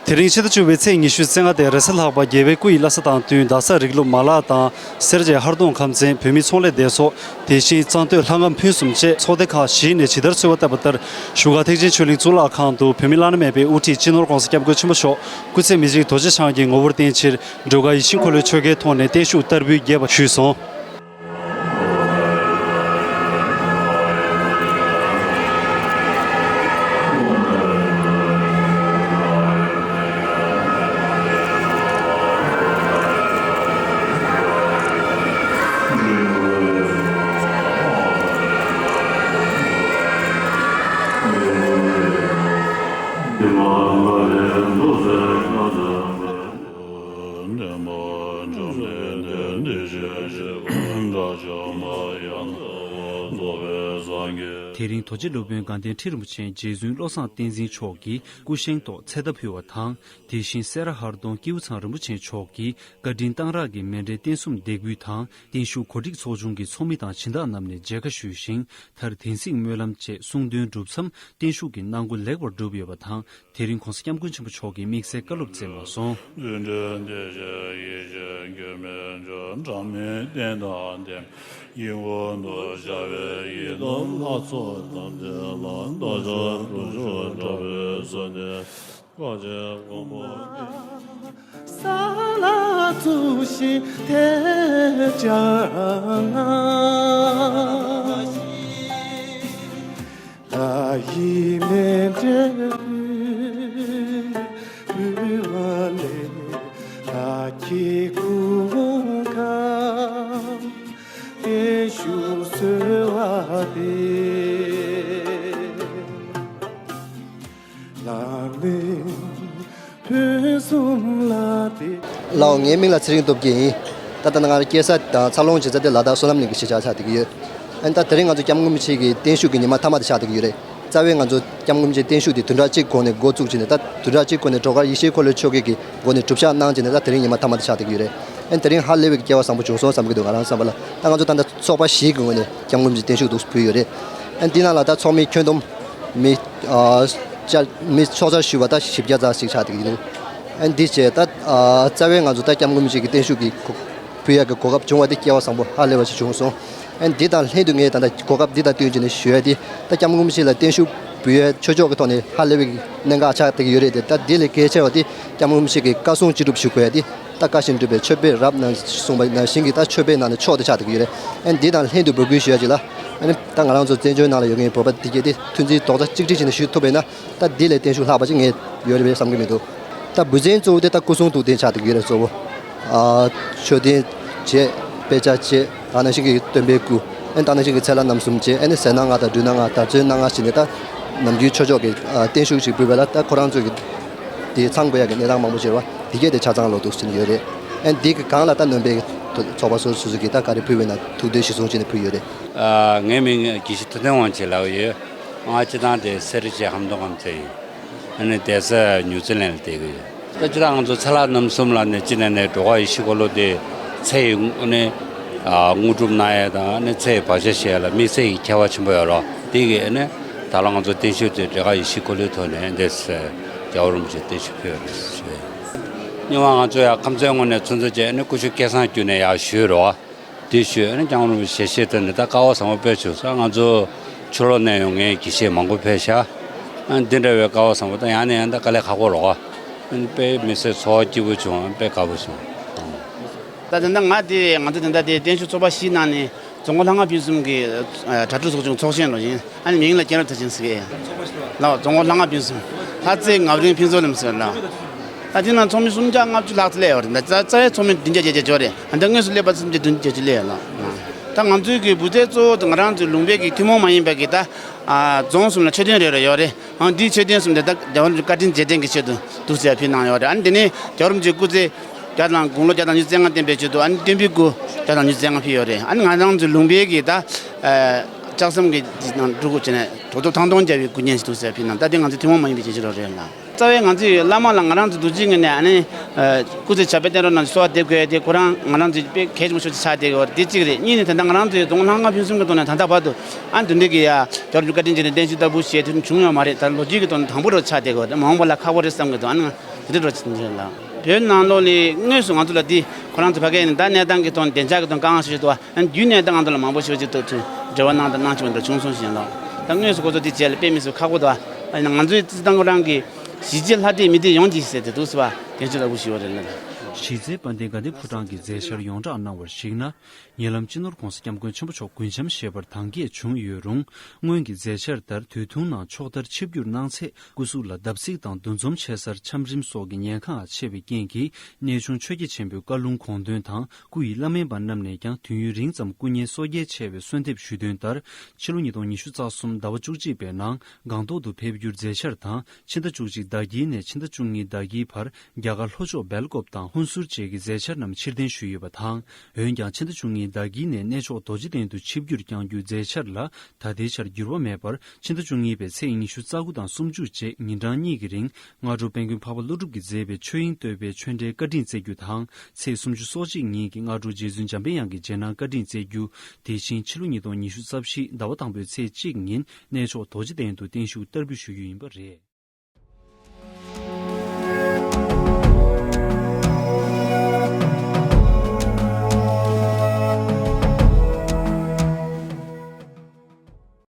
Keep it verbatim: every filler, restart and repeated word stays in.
དེ་རིང་ཕྱི་ཟླ་བཅུ་པའི་ཚེས་ཉི་ཤུ་རྩ་ལྔ་སྟེ་རེས་གཟའ་ལྷག་པ་རྒྱལ་བའི་སྐུ་ཡི་བླ་གཟའ་དང་བསྟུན། རྡ་ས་རིག་ལུགས་མ་ལག་དང་སེར་བྱེས་ཧར་གདོང་ཁམས་ཚན། བོད་མི་ཚོང་ལས་སྡེ་ཚོགས། དེ་བཞིན་གཙང་སྟོད་ལྷ་ཁང་ཕུན་སུམ་བཅས་ཚོགས་སྡེ་ཁག་བཞིའི་ནས་ཇི་ལྟར་གསོལ་བ་བཏབ་པ་ལྟར། བཞུགས་སྒར་ཐེག་ཆེན་ཆོས་གླིང་གཙུག་ལག་ཁང་དུ་བོད་མི་བླ་ན་མེད་པའི་དབུ་ཁྲིད་སྤྱི་ནོར་༸གོང་ས་༸སྐྱབས་མགོན་ཆེན་པོ་མཆོག་སྐུ་ཚེ་མི་ཤིགས་རྡོ་རྗེ་འཆང་གི་ངོ་བོར་བརྟེན་ཕྱིར། སྒྲོལ་དཀར་ཡེ་ཤེས་འཁོར་ལོའི་ཆོ་གའི་ཐོག་ནས་བརྟན་བཞུགས་བསྟར་འབུལ་རྒྱས་པར་ཞུས་སོང་། དེ་རིང་རྡོ་རྗེ་སློབ་དཔོན་དགའ་ལྡན་ཁྲི་རིན་པོ་ཆེ་རྗེ་བཙུན་བློ་བཟང་བསྟན་འཛིན་མཆོག་གིས་སྐུ་བཞེངས་ཐོག་ཚེ་ཐར་ཕུལ་བ་དང་། དེ་བཞིན་སེ་ར་ཧར་གདོང་སྐྱེས་བུ་ཚང་རིན་པོ་ཆེ་མཆོག་གིས་བཀའ་དྲིན་གཏང་རག་གི་མཎྜལ་རྟེན་གསུམ་འདེགས་འབུལ་དང་། བརྟན་བཞུགས་གོ་སྒྲིག་ཚོགས་ཆུང་གི་ཚོགས་མི་དང་སྦྱིན་བདག་རྣམས་ནས་མཇལ་ཁ་ཞུས་ཤིང་། མཐར་དན་ཚིགས་སྨོན་ལམ་བཅས་གསུང་འདོན་གྲུབ་མཚམས་བརྟན་བཞུགས་ཀྱི་གནང་སྒོ་ལེགས་པར་གྲུབ་ཡོད་པ་དང་། དེ་རིང་༸གོང་ས་༸སྐྱབས་མགོན་ཆེན་པོ་མཆོག་གིས་དམིགས་བསལ་བཀའ་སློབ་སྩལ་གནང་སོང་། ས་ལ་བཙུགས་ཤིང་དེ་སྦྱར་ན། ལྷ་ཡི་མཎྜལ་ཕུལ་བ་ལས། ལྷ་ཁྱེད་སྐུ་ཁམས་བརྟན་བཞུགས་གསོལ་བ་འདེབས། ལྷ་མོ་ཕུན་སུམ་ལ་བདེ། ལགས་འོ། ངའི་མིང་ལ་ཚེ་རིང་སྟོབས་རྒྱལ་ཡིན། ད་ལྟ་ང་སྐྱེས་ས་དང་འཚར་ལོངས་བྱེད་ས་དེ་ལ་དྭགས་བསོད་ནམས་གླིང་གི་གཞིས་ཆགས་ཆགས་བསྡད་ཀྱི་ཡོད། ཨ་ནི་ད་དེ་རིང་ང་ཚོ་སྐྱབས་མགོན་རིན་པོ་ཆེ་གི་བརྟན་བཞུགས་ཀྱི་ཉི་མ་མཐའ་མ་དེ་ཆགས་བསྡད་ཀྱི་ཡོད་རེད། རྩ་བའི་ང་ཚོ་སྐྱབས་མགོན་རིན་པོ་ཆེ་བརྟན་བཞུགས་དེ་བདུན་ཕྲག་གཅིག་གོང་ནས་འགོ་བཙུགས་བྱས་ནས། ད་བདུན་ཕྲག་གཅིག་གོང་ནས་སྒྲོལ་དཀར་ཡེ་ཤེས་འཁོར་ལོའི་ཆོ་གའི་གི་སྒོ་ནས་གྲུབ་ཆ་གནང་བྱས་ནས། ད་དེ་རིང་ཉི་མ་མཐའ་མ་དེ་ཆགས་བསྡད་ཀྱི་ཡོད་རེད། ཨ་ནི་དེ་རིང་ཧ་ལས་པའི་སྐལ་བ་བཟང་པོ་བྱུང་སོང་བསམ་གྱི་འདུག་ང་རང་བསམ་པ་ལ། ད་ང་ཚོ་ད་ལྟ་ཚོགས་པ་བཞིའི་གི་ངོས་ནས་སྐྱབས་མགོན་རིན་པོ་ཆེ་བརྟན་བཞུགས་འདུག་ཕུལ་ཡོད་རེད། ཨ་ནི་འདི་ནང་ལ་ད་ཚོགས་མི་ཁྱོན་བསྡོམས་མི་ཨ་བཅར་མི་ཚོགས་བཅར་ཞུས་པ་ད་བཞི་བརྒྱ་ཙམ་ཞིག་ཆགས་བསྡད་ཀྱི་འདུག་ཨ་ནི་འདི་བྱས་ད་ཨ་རྩ་བའི་ང་ཚོ་ད་སྐྱབས་མགོན་རིན་པོ་ཆེ་གི་བརྟན་བཞུགས་ཀྱི་གོ་ཕུལ་ཡག་གི་གོ་སྐབས་བྱུང་བ་དེ་སྐལ་བ་བཟང་པོ་ཧ་ལས་པ་ཞིག་བྱུང་སོང་། ཨ་ནི་འདི་དང་ལྷན་དུ་ངས་ད་ལྟ་གོ་སྐབས་འདི་དང་བསྟུན་བྱས་ནས་ཞུ་ཡ་དེ། ད་སྐྱབས་མགོན་རིན་པོ་ཆེ་ལ་བརྟན་བཞུགས་འབུལ་ཡ་ཆོས་ཕྱོགས་ཀྱི་ཐོག་ནས་ཧ་ལས་པའི་གནད་འགག་ཆགས་བསྡད་ཀྱི་ཡོད་རེད་དེ། ད་འདི་ལས་གལ་ཆེ་བ་དེ་སྐྱབས་མགོན་རིན་པོ་ཆེ་གི་བཀའ་གསུང་ཅི་སྒྲུབ་ཞུ་དགོས་ཡ་དེ། ད་བཀའ་བཞིན་སྒྲུབ་པའི་མཆོད་པས་རབ་གནང་གསུངས་པ་ནང་བཞིན་གྱི་ད་མཆོད་པའི་ནང་ནས་མཆོག་དེ་ཆགས་བསྡད་ཀྱི་ཡོད་རེད། ཨ་ནི་འདི་དང་ལྷན་དུ་འབོད་སྐུལ་ཞུ་ཡ་ཅིག་ལ། ཨ་ནི་ད་ང་རང་ཚོ་བཙན་བྱོལ་ནང་ལ་ཡོད་མཁན་བོད་པ་འདི་གས་དེ་ཐུགས་འཛིན་རྡོག་རྩ་གཅིག་སྒྲིལ་བྱས་ནས་ཞུ་ཐུབ་པ་ཡིན་ན། ད་འདི་ལས་བརྟན་བཞུགས་ལྷག་པ་ཅིག་ངས་ཡོད་རེད་པས་བསམ་གྱི་མི་འདུག་ད་འབུལ་ཚན་གཙོ་བོ་དེ་ད་སྐུ་གསུང་ཐུགས་རྟེན་ཆགས་བསྡད་ཀྱི་ཡོད་རེད། གཙོ་བོ་ཨ་མཆོད་རྟེན་བྱས། དཔེ་ཆ་བྱས། ད་ནང་བཞིན་གྱི་སྟོན་པའི་སྐུ། ཨ་ནི་ད་ནང་བཞིན་གྱི་ཚེ་ལྷ་རྣམ་གསུམ་བྱས། ཨ་ནི་ཟས་སྣང་ལྔ་དང་སྦྲུལ་སྣང་ལྔ་དང་མཚོན་སྣང་ལྔ་བྱས་ནས། ད་ནམ་རྒྱུན་ཆོས་ཕྱོགས་ཀྱི་ཨ་བརྟན་བཞུགས་ཤིག་འབུལ་བ་ལ་ད་ཁོ་རང་ཚོས་ཀྱི་དེ་ཚང་དགོས་ཡག་གི་གནས་སྟངས་མང་པོ་ཅིག་རེད་པ། དེ་གས་དེ་ཆ་ཚང་ལོག་འདུག་ཟེར་གྱི་ཡོད་རེད། ཨ་ནི་འདི་གི་སྒང་ལ་ད་སྣོན་པའི་ཚོགས་པ་སོ་སོ་སོ་སོ་གིས་ད་ག་རེ་ཕུལ་བ་ཡིན་ན་ཐུགས་འདོད་གཞིར་བཟུང་བྱས་ནས་ཕུལ་ཡོད་རེད། ཨ། ངའི་མིང་དགེ་བཤེས་ཐུབ་བསྟན་དབང་ཆེན་ལབ་ཀྱི་ཡོད། ང་སྤྱིར་བཏང་དེ་སེ་ར་བྱེས་ཧར་གདོང་ཁམས་ཚན་ཡིན། ཨ་ནི་བསྡད་ས་ནིའུ་ཛི་ལན་ལ་བསྡད་ཀྱི་ཡོད། ད་སྤྱིར་བཏང་ང་ཚོ་ཚེ་ལྷ་རྣམ་གསུམ་ལ་ནི་སྤྱི་ནས་ནས་སྒྲོལ་དཀར་ཡེ་ཤེས་འཁོར་ལོ་དེ་ཚེ་ཡི་ཨ་ནི་ཨ་དངོས་གྲུབ་གནང་ཡས་དང་། ཨ་ནི་ཚེ་ཡི་བག་ཆགས་ཞི་ཡས་ལ་དམིགས་བསལ་གྱི་ཁྱད་པར་ཆེན་པོ་ཡོད་རེད། དེ་གིས་ཨ་ནི་ད་ལོ་ང་ཚོ་བརྟན་བཞུགས་དེ་སྒྲོལ་དཀར་ཡེ་ཤེས་འཁོར་ལོའི་ཐོག་ནས་འདི་རྒྱལ་བ་རིན་པོ་ཆེ་བརྟན་བཞུགས་ཕུལ་ཡོད་རེད་ཞུ་ཡས། སྔོན་མ་ང་ཚོ་ཡར་ཁམས་ཚན་ངོས་ནས་ཚོགས་འདུ་བྱས། ཨ་ནི་སྐུ་ཞབས་སྐལ་བཟང་བརྒྱུད་ནས་ཡར་ཞུས་རེད་པ། དེ་ཞུས། ཨ་ནི་སྐྱབས་མགོན་རིན་པོ་ཆེ་ཞལ་བཞེས་ཐོག་ནས་ད་སྐལ་བ་བཟང་པོ་དཔེ་བྱུང་སོང་། ང་ཚོ་ཕྱི་ལོགས་ནས་ཡོང་མཁན་དགེ་བཤེས་མང་པོ་ཕེབས་ཤག་ཨ་ནི་འདི་འདྲ་བའི་སྐལ་བ་བཟང་པོ་ད་ཡང་ནས་ཡང་ད་དཀའ་ལས་ཁག་པོ་རེད་པ། ཨ་ནི་དཔེ་མི་སྲིད་ཚོར་བ་སྐྱིད་པོ་བྱུང་། དཔེ་དགའ་པོ་བྱུང་། ད་དེ་འདྲ་ང་དེ་ང་ཚོ་དེ་འདྲ་དེ་བརྟན་བཞུགས་ཚོགས་པ་བཞིའི་ནང་ནས་རྫོང་ཁོངས་ལྷ་ཁང་ཕུན་སུམ་གྱི་ཨ་གྲྭ་ཕྲུག་ཚོགས་ཆུང་ཚོགས་གཞོན་རོགས་ཡིན། ཨ་ནི་མིང་ལ་སྐྱབས་མགོན་ཐར་ཆེན་ཟེར་གྱི་ཡིན། ལགས། རྫོང་ཁོངས་ལྷ་ཁང་ཕུན་སུམ། ལྷ་རྩེ་ངག་རིང་ཕུན་ཚོགས་གླིང་ཟེར་ལགས། ད་དེ་ནང་ཚོགས་མི་སུམ་བརྒྱ་ལྔ་བཅུ་ལྷག་ཙམ་སླེབས་ཡོད་རེད། ད་རྩ་རྩ་བའི་ཚོགས་མི་བདུན་བརྒྱ་བརྒྱད་བརྒྱ་ཅིག་ཡོད་རེད། ད་དངོས་སུ་སླེབས་པ་ཙམ་གྱིས་བདུན་བརྒྱད་ཅིག་སླེབས་ཡོད་ལགས། ད་ང་ཚོའི་གི་འབུལ་ཚད་གཙོ་བོ་དེ་ང་རང་ཚོའི་ལུང་པའི་གི་ཐུན་མོང་མ་ཡིན་པའི་གི་ད་ཨ་རྫོང་གསུམ་ལ་མཆོད་རྟེན་རེ་རེ་ཡོད་རེད། ཨང་། འདིའི་མཆོད་རྟེན་གསུམ་དེ་ད་རྒྱལ་བ་རིན་པོ་ཆེ་བཀའ་དྲིན་རྗེས་དྲན་གྱི་ཆེད་དུ་འདུག་ཟེར་ཕུལ་གནང་ཡོད་རེད། ཨ་ནི་དེ་ནས་རྒྱལ་བ་རིན་པོ་ཆེ་སྐུ་ཚེ་བརྒྱ་དང་དགུང་ལོ་བརྒྱ་དང་ཉི་ཤུ་རྩ་ལྔ་བརྟན་པའི་ཆེད་དུ། ཨ་ནི་སྟོན་པའི་སྐུ་བརྒྱ་དང་ཉི་ཤུ་རྩ་ལྔ་ཕུལ་ཡོད་རེད། ཨ་ནི་ང་རང་ཚོའི་ལུང་པའི་གི་ད་ཨ་ལྕགས་ཟམ་གྱི་ནང་སྒྲུབ་སྐུ་བྱས་ནས་གྲོགས་ཐོབ་ཐང་སྟོང་རྒྱལ་བའི་སྐུ་བརྙན་ཞིག་འདུག་ཟེར་ཕུལ་གནང་། ད་དེ་ང་ཚོའི་ཐུན་མོང་མ་ཡིན་པའི་བྱེད་སྤྱོད་རེད་ལགས། རྩ་བའི་ང་ཚོའི་བླ་མ་ལ་ང་རང་ཚོ་འདུ་བྱེད་ངོས་ནས་ཨ་ནི་ཨ་སྐུ་ཚེ་ཞབས་པད་བརྟན་རོགས་གནང་ཞེས་གསོལ་བ་འདེབས་དགོས་ཡ་དེ་ཁོ་རང་ང་རང་ཚོའི་དཔེ་གལ་ཆེན་པོ་ཤོས་ཅིག་ཆགས་བསྡད་ཡོད་རེད། དེ་གཅིག་རེད། གཉིས་ནས་ད་ལྟ་ང་རང་ཚོའི་རྫོང་ལྷ་ཁང་ཕུན་སུམ་གྱི་ཐོག་ནས་ད་ལྟ་བར་དུ་ཨ་ནི་དེ་འདྲའི་གི་ཡ་རྒྱལ་བ་རིན་པོ་ཆེ་བཀའ་དྲིན་རྗེས་དྲན་བརྟན་བཞུགས་ལྟ་བུ་ཞེས་དེ་བྱུང་ཡོད་མ་རེད། ད་ལོ་རྒྱུས་ཀྱི་ཐོག་ནས་དང་པོ་རེད་ཆགས་བསྡད་ཡོད་རེད། མ་འོངས་པ་ལ་ཁག་པོ་རེད་བསམ་གྱི་འདུག་ཨ་ནི་ དེ་འདྲ་འགྲོ་ཅི་འདྲ་ལ། བོད་ནང་ལོགས་ལ་དངོས་སུ་ང་ཚོ་ལ་འདི་ཁོ་རང་ཚོ་ཕ་གི་ནས་ད་གནས་སྟངས་ཀྱི་ཐོག་ནས་བདེ་འཇགས་ཀྱི་ཐོག་དཀའ་ངལ་ཞིག་འདུག་བ། ཨ་ནི་རྒྱུན་ནས་ད་ང་ཚོ་ལ་མང་པོ་ཞིག་ཅིག་ཏུ་ཚུར་འབྲེལ་བ་གནང་དང་གནང་བྱུང་བ་འདྲ་བྱུང་སོང་ཞིང་ལོ། ད་དངོས་སུ་ཁོ་ཚོ་འདི་བྱས་ལ་དཔེ་མི་སྲིད་ཁག་པོ་འདུག་བ། ཨ་ནི་ང་ཚོའི་སྲིད་ཏང་ཁོ་རང་གི་གཞིས་བྱེས་ལྷ་སྡེ་མི་སྡེ་ཡོངས་ཀྱིས་ཟེར་ཏེ་འདུག་སེ་བ་དེ་ཚོ་ལྟ་བུ་ཞིག་ཡོད་རེད་ལ། གཞིས་རྩེ་དཔལ་ལྡན་དགའ་ལྡན་ཕོ་བྲང་གི་མཛད་འཆར་ཡོངས་བསྒྲགས་གནང་བར་གཞིགས་ན། ཉེ་ལམ་སྤྱི་ནོར་༸གོང་ས་༸སྐྱབས་མགོན་ཆེན་པོ་མཆོག་འགུལ་འཆམ་བཞེས་པར་དང་འགྱེད་བྱུང་ཡོད་རུང་། སྔོན་གྱི་མཛད་འཆར་ལྟར་དུས་ཐུང་ནང་ཕྱོགས་མཐར་ཆིབས་བསྒྱུར་གནང་ཚེ། སྐུ་གཟུགས་ལ་བརྡབ་གསིག་དང་འདུ་འཛོམས་ཆེ་སར་འཆམ་རིམ་སོགས་ཀྱི་ཉེན་ཁའང་ཆེ་བའི་རྐྱེན་གྱིས། གནས་ཆུང་ཆོས་རྒྱལ་ཆེན་པོའི་བཀའ་ལུང་དགོངས་དོན་དང་། སྐུ་ཡི་བླ་སྨན་པ་རྣམས་ནས་ཀྱང་དུས་ཡུན་རིང་ཙམ་སྐུ་ཉིད་གསོ་སྐྱེལ་ཆེ་བའི་གསོལ་འདེབས་ཞུས་དོན་ལྟར། ཕྱི་ལོ་ཉིས་སྟོང་ཉི་ཤུ་རྩ་གསུམ་ཟླ་བ་བཅུ་གཅིག་པའི་ནང་སྒང་ཏོག་ཏུ་ཕེབས་རྒྱུར་མཛད་འཆར་དང་། ཕྱི་ཟླ་བཅུ་གཅིག་ཟླ་དཀྱིལ་ནས་ཕྱི་ཟླ་བཅུ་གཉིས་ཟླ་དཀྱིལ་བར། རྒྱ་གར་ལྷོ་ཕྱོགས་སྦེལ་ཀོབ་དང་ཧུན་སུར་བཅས་ཀྱི་མཛད་འཆར་རྣམས་ཕྱིར་འཐེན་ཞུས་ཡོད་པ་དང་། འོན་ཀྱང་ཕྱི་ཟླ་བཅུ་གཉིས་ཟླ་དཀྱིལ་ནས་གནས་མཆོག་རྡོ་རྗེ་གདན་དུ་ཆིབས་བསྒྱུར་བསྐྱང་རྒྱུའི་མཛད་འཆར་ལ་ད་ལྟའི་ཆར་འགྱུར་བ་མེད་པར། ཕྱི་ཟླ་བཅུ་གཉིས་པའི་ཚེས་ཉི་ཤུ་རྩ་དགུ་དང་སུམ་ཅུ་བཅས་ཉིན་གྲངས་གཉིས་ཀྱི་རིང་སྔ་དྲོ་དཔལ་མགོན་འཕགས་པ་ཀླུ་སྒྲུབ་ཀྱིས་མཛད་པའི་ཆོས་དབྱིངས་བསྟོད་པའི་ཆོས་འབྲེལ་བཀའ་དྲིན་སྩལ་རྒྱུ་དང་། ཚེས་སུམ་ཅུ་སོ་གཅིག་ཉིན་གྱི་སྔ་དྲོ་རྗེ་བཙུན་འཇམ་པའི་དབྱངས་ཀྱི་རྗེས་གནང་བཀའ་དྲིན་སྩལ་རྒྱུ། དེ་བཞིན་ཕྱི་ལོ་ཉིས་སྟོང་ཉི་ཤུ་རྩ་བཞི་ཟླ་བ་དང་པོའི་ཚེས་གཅིག་ཉིན་གནས་མཆོག་རྡོ་རྗེ་གདན་དུ་བརྟན་བཞུགས་བསྟར་འབུལ་ཞུ་རྒྱུ་ཡིན་པ་རེད།